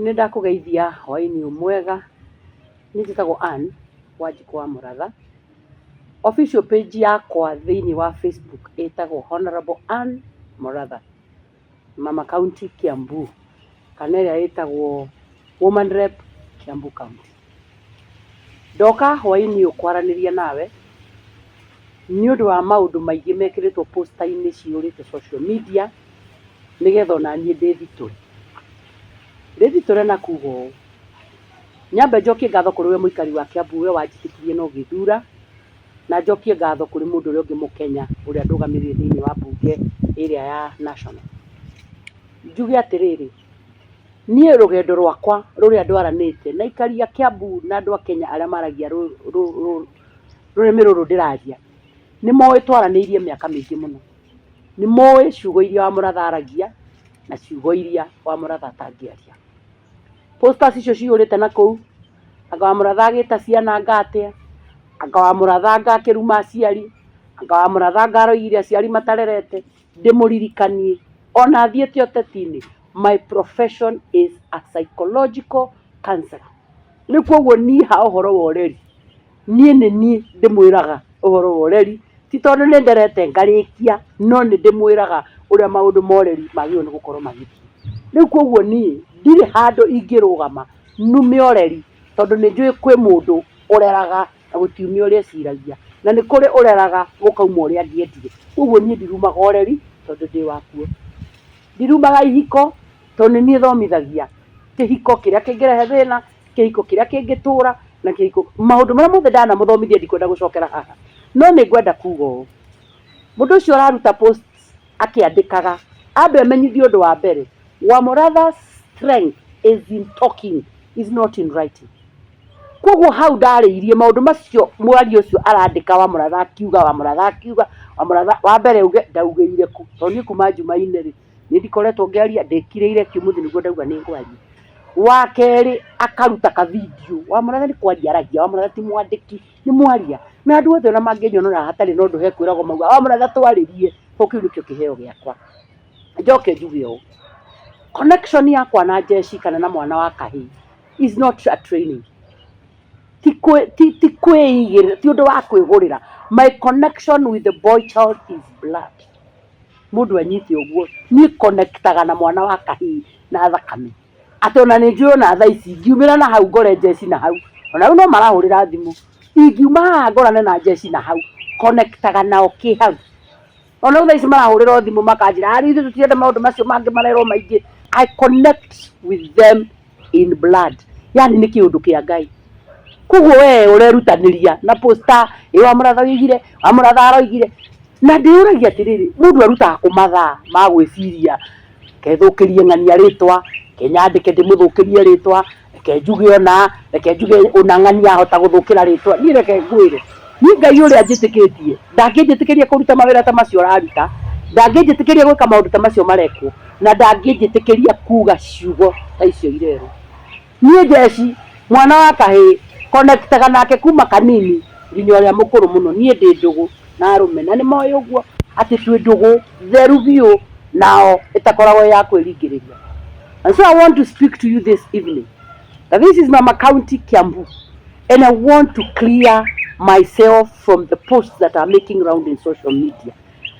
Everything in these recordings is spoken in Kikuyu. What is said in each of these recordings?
Nĩ ndakũgeithia hwaĩ-inĩ ũyũ mwega, niĩ njĩtagwo Ann Wanjikũ wa Mũratha. Official page yakwa thĩiniĩ wa Facebook ĩtagwo Honourable Ann Mũratha, Mama County Kiambu, kana ĩrĩa ĩtagwo Woman Rep Kiambu County. Ndoka hwaĩ-inĩ ũyũ kwaranĩria nawe, nĩ ũndũ wa maũndũ maingĩ mekĩrĩtwo poster inĩ cihũrĩte social media, nĩgetha onaniĩ ndĩthitũre. Ndĩthitũre na kuga ũũ, nyambe njokie ngatho kũrĩ we mũikari wa Kiambu we wanjĩtĩkirie na ũgĩthura, na njokie ngatho kũrĩ mũndũ ũrĩa ũngĩ mũkenya ũrĩa ndũgamĩrĩire thĩiniĩ wa mbunge ĩrĩa ya national. Njuge atĩrĩrĩ, niĩ rũgendo rwakwa rũrĩa ndwaranĩte na aikari a Kiambu na andũ a Kenya arĩa maragia rũrĩmĩ rũrũ ndĩraria, nĩ moĩ twaranĩirie mĩaka mĩingĩ mũno. Nĩ moĩ ciugo iria Wamũratha aragia na ciugo iria Wamũratha atangĩaria. Posters icio cihũrĩte na kũu, anga Wamũratha agĩta ciana anga atĩa, anga Wamũratha anga akĩruma aciari, anga Wamũratha anga aroigire aciari matarerete, ndĩmũririkanie ona thiĩte ũteti-inĩ, my profession is a psychological counselor. Rĩu koguo niĩ ha ũhoro wa ũreri, niĩ nĩ niĩ ndĩmwĩraga ũhoro wa ũreri, ti tondũ nĩ nderete ngarĩkia, no nĩ ndĩmwĩraga ũrĩa maũndũ ma ũreri magĩrĩirwo nĩ gũkorwo magĩthiĩ. Rĩu koguo niĩ ndirĩ handũ ingĩrũgama nume ũreri, tondũ nĩ njũĩ kwĩ mũndũ ũreraga na gũtiumia ũrĩa eciragia, na nĩ kũrĩ ũreraga gũkauma ũrĩa angĩendire. Koguo niĩ ndirumaga ũreri tondũ ndĩ wakuo. Ndirumaga ihiko tondũ nĩ niĩ thomithagia kĩhiko kĩrĩa kĩngĩrehe thĩna, kĩhiko kĩrĩa kĩngĩtũra na kĩhiko, maũndũ marĩa mothe ndanamũthomithia ndikwenda gũcokera haha. No nĩ ngwenda kuga ũũ, mũndũ ũcio ũraruta post akĩandĩkaga ambe amenyithio ũndũ wa mbere, Wamũratha's strength is in talking is not in writing. Koguo hau ndarĩirie maũndũ macio mwaria ũcio arandĩka Wamũratha akiuga, Wamũratha akiuga, Wamũratha, wa mbere auge ndaugĩire kũ, tondũ niĩ kuma Njumaine rĩ, niĩ ndikoretwo ngĩaria, ndĩkirĩire ki ũmũthĩ nĩguo ndauga nĩ ngwaria. Wa kerĩ akaruta ka video, Wamũratha nĩ kwaria aragia, Wamũratha ti mwandĩki, nĩ mwaria. Na andũ othe ona mangĩnyonora hatarĩ na ũndũ hekwĩragwo maugaga Wamũratha twarĩrie, koguo kĩu nĩkĩo kĩheo gĩakwa. Njoke njuge ũũ, connection yakwa na jeshi kana na mwana wa kahĩĩ is not a training. Ti kwĩigĩrĩra, ti ũndũ wa kwĩgũrĩra. My connection with the boy child is blood. Mũndũ anyite ũguo, niĩ connectaga na mwana wa kahĩĩ na thakame. Atĩ ona nĩ njũĩ ona thaa ici ingiumĩra na hau ngore njeci na hau, ona rĩu no marahũrĩra thimũ, ingiuma haha ngorane na njeci na hau, connectaga nao kĩ hau. Ona rĩu thaa ici marahũrĩra o thimũ makanjĩra, "Ah, ithuĩ tũtirenda maũndũ macio mangĩ marerwo maingĩ." I connect with them in blood. Yani nĩ kĩũndũ kĩa Ngai. Koguo we ũrerutanĩria na poster ĩ Wamũratha oigire, Wamũratha aroigire. Na ndĩyũragia atĩrĩrĩ, mũndũ arutaga kũ mathaa ma gwĩciria reke thũkĩrie ng'ania rĩtwa, reke nyandĩke ndĩmũthũkĩrie rĩtwa, reke njuge ũna, reke njuge ũna ng'ania ahota gũthũkĩra rĩtwa. Niĩ reke ngwĩre, niĩ Ngai ũrĩa njĩtĩkĩtie, ndangĩnjĩtĩkĩria kũruta mawĩra ta macio ũraruta, ndangĩnjĩtĩkĩria gwĩka maũndũ ta macio marekwo, na ndangĩnjĩtĩkĩria kuga ciugo ta icio irerwo. Niĩ njeci, mwana wa kahĩĩ, connectaga nake kuma kanini nginya ũrĩa mũkũrũ mũno. Niĩ ndĩ ndũgũ na arũme na nĩ moĩ ũguo atĩ twĩ ndũgũ theru biũ nao ĩtakoragwo ĩ ya kwĩringĩrĩria. And so I want to speak to you this evening that this is Mama County Kiambu and I want to clear myself from the posts that are making round in social media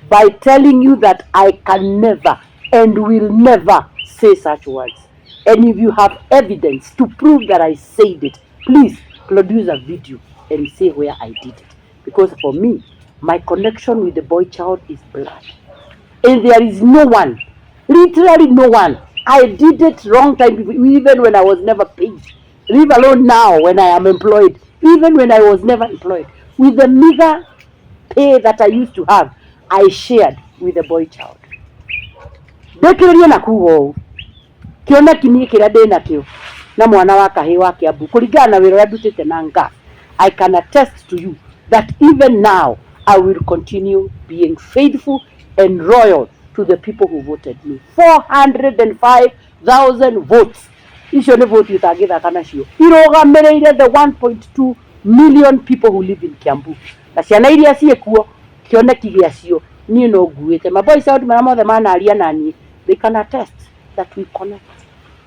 by telling you that I can never and will never say such words. And if you have evidence to prove that I said it, please produce a video and say where I did it. Because for me, my connection with the boy child is blood. And there is no one, literally no one. I did it wrong time, even when I was never paid. Leave alone now when I am employed, even when I was never employed. With the meager pay that I used to have, I shared with the boy child. Ndĩkĩrĩrie na kuga ũũ, kĩoneki niĩ kĩrĩa ndĩ nakĩo na mwana wa kahĩĩ wa Kiambu kũringana na wĩra ũrĩa ndutĩte na NGAAF, I can attest to you that even now I will continue being faithful and loyal to the people who voted me. 405,000 votes icio nĩ vote ũtangĩthaka nacio irũgamĩrĩire the 1.2 million people who live in Kiambu na ciana iria ciĩkuo kĩoneki gĩacio niĩ no nguĩte ma boys out marĩa mothe manaria naniĩ, they can attest that we connect.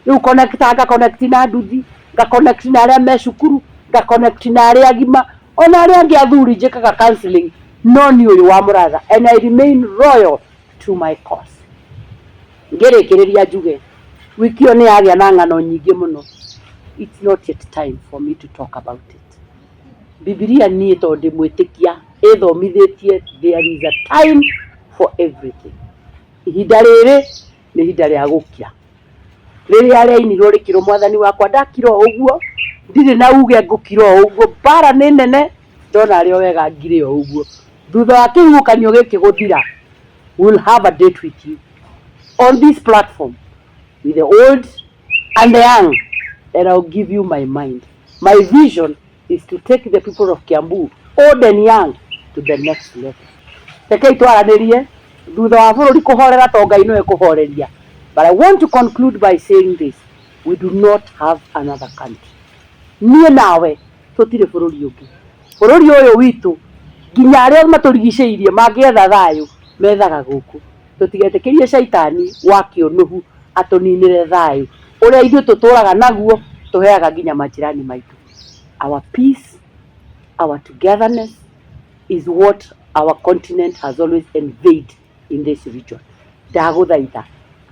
Rĩu connectaga, nga connect na nduthi, nga connect na arĩa me cukuru, nga connect na arĩa agima, ona arĩa angĩ athuri njĩkaga counseling, no niĩ ũyũ wa Mũratha and I remain loyal to my cause. Ngĩrĩkĩrĩria njuge, wiki ĩyo nĩ yagĩa na ng'ano nyingĩ mũno. It's not yet time for me to talk about it. Bibilia niĩ tondũ ndĩ mwĩtĩkia ĩthomithĩtie there is a time for everything. Ihinda rĩrĩ nĩ ihinda rĩa gũkira. Rĩrĩa rĩainirwo rĩkĩrwo mwathani wakwa ndakira o ũguo, ndirĩ na uge ngũkira o ũguo, mbara nĩ nene ndona arĩ o wega ngire o ũguo. Thutha wa kĩhuhũkanio gĩkĩ gũthira, we will have a date with you on this platform with the old and the young and I'll give you my mind. My vision is to take the people of Kiambu, old and young, to the next level. Rekei twaranĩrie thutha wa bũrũri kũhorera to Ngai nĩwe kũhoreria. But I want to conclude by saying this. We do not have another country. Niĩ nawe tũtirĩ bũrũri ũngĩ. Bũrũri ũyũ witũ nginya arĩa matũrigicĩirie mangĩetha thayũ methaga gũkũ. Tũtigetĩkĩrie caitani wa kĩũnũhu atũninĩre thayũ ũrĩa ithuĩ tũtũraga naguo tũheaga nginya majirani maitũ. Our peace, our togetherness is what our continent has always envied in this region. Ndagũthaitha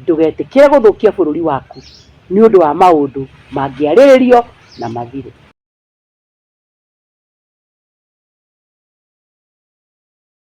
ndũgetĩkĩre gũthũkia bũrũri waku nĩ ũndũ wa maũndũ mangĩarĩrĩrio na mathire.